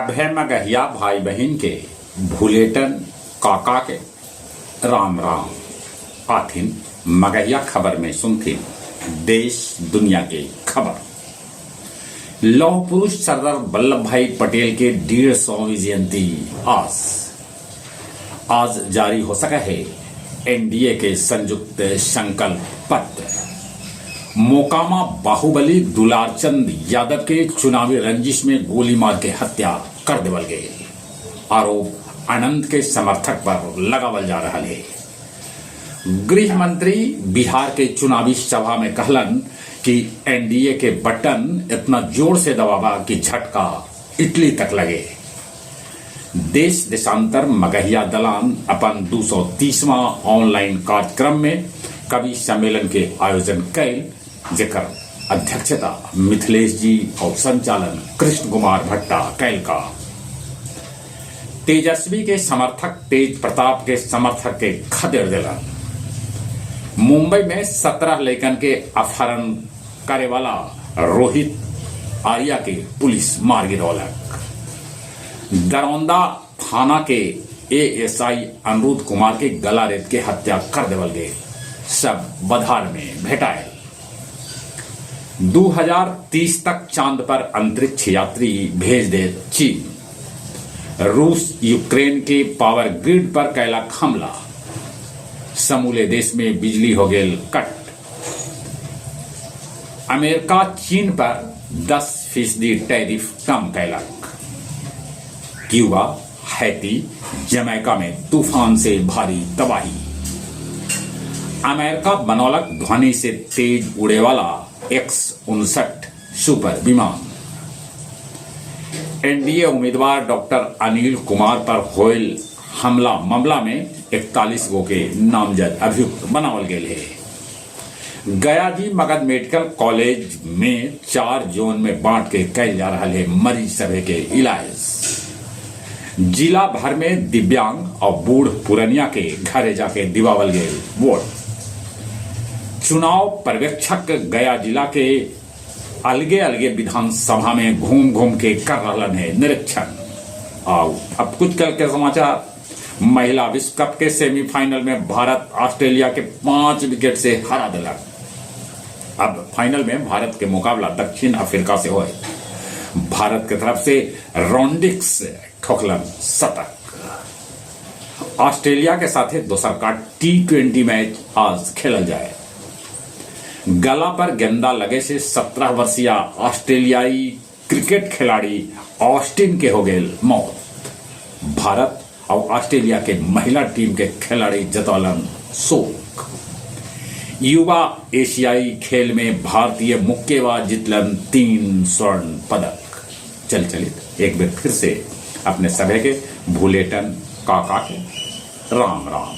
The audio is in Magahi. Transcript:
सभे मगहिया भाई बहिन के भुलेटन काका के राम राम। आथिन मगहिया खबर में सुनथिन देश दुनिया के खबर। लौह पुरुष सरदार वल्लभ भाई पटेल के 150वीं जयंती आज आज जारी हो सका है एनडीए के संयुक्त संकल्प पत्र। मोकामा बाहुबली दुलारचंद यादव के चुनावी रंजिश में गोली मार के हत्या कर देवल गए। आरोप अनंत के समर्थक पर लगावल जा रहा है। गृह मंत्री बिहार के चुनावी सभा में कहलन कि एनडीए के बटन इतना जोर से दबावा कि झटका इटली तक लगे। देश देशांतर मगहिया दलान अपन 230वां ऑनलाइन कार्यक्रम में कवि सम्मेलन के आयोजन कैल, जेकर अध्यक्षता मिथिलेश जी और संचालन कृष्ण कुमार भट्टा कैल का। तेजस्वी के समर्थक तेज प्रताप के समर्थक के खदेड़ दिलन। मुंबई में 17 लैकन के अपहरण करे वाला रोहित आर्या के पुलिस मार गिरौलक। दरौंदा थाना के एएसआई अनिरुद्ध कुमार के गला रेत के हत्या कर देवल गए। सब बधार में भेटाए। 2030 तक चांद पर अंतरिक्ष यात्री भेज दे चीन। रूस यूक्रेन के पावर ग्रिड पर कैलक हमला। समूले देश में बिजली हो गेल कट। अमेरिका चीन पर 10% टैरिफ कम कैलक। क्यूबा, हैती, जमैका में तूफान से भारी तबाही। अमेरिका बनौलक ध्वनि से तेज उड़े वाला X-59 super विमान। एनडीए उम्मीदवार डॉक्टर अनिल कुमार पर होयल हमला मामला में 41 गो के नामजद अभियुक्त बनावल गेल है। गया जी मगध मेडिकल कॉलेज में 4 जोन में बांट के कैल जा रहा है मरीज सभे के इलाज। जिला भर में दिव्यांग और बूढ़ पुरनिया के घरे जाके दिवावल गए वोट। चुनाव पर्यवेक्षक गया जिला के अलगे अलगे विधानसभा में घूम घूम के कर रहा है निरीक्षण। आओ अब कुछ कल के समाचार। महिला विश्व कप के सेमीफाइनल में भारत ऑस्ट्रेलिया के 5 विकेट से हरा दिलक। अब फाइनल में भारत के मुकाबला दक्षिण अफ्रीका से होए। भारत के तरफ से रोंडिक्स ठोकलन शतक। ऑस्ट्रेलिया के साथ दोसर का T20 match आज खेलल जाए। गला पर गेंदा लगे से 17 वर्षीय ऑस्ट्रेलियाई क्रिकेट खिलाड़ी ऑस्टिन के हो गए मौत। भारत और ऑस्ट्रेलिया के महिला टीम के खिलाड़ी जतौलन शोक। युवा एशियाई खेल में भारतीय मुक्केबाज जितलन 3 स्वर्ण पदक। चल चलिए एक बार फिर से अपने सभी के भूलेटन काका के राम राम।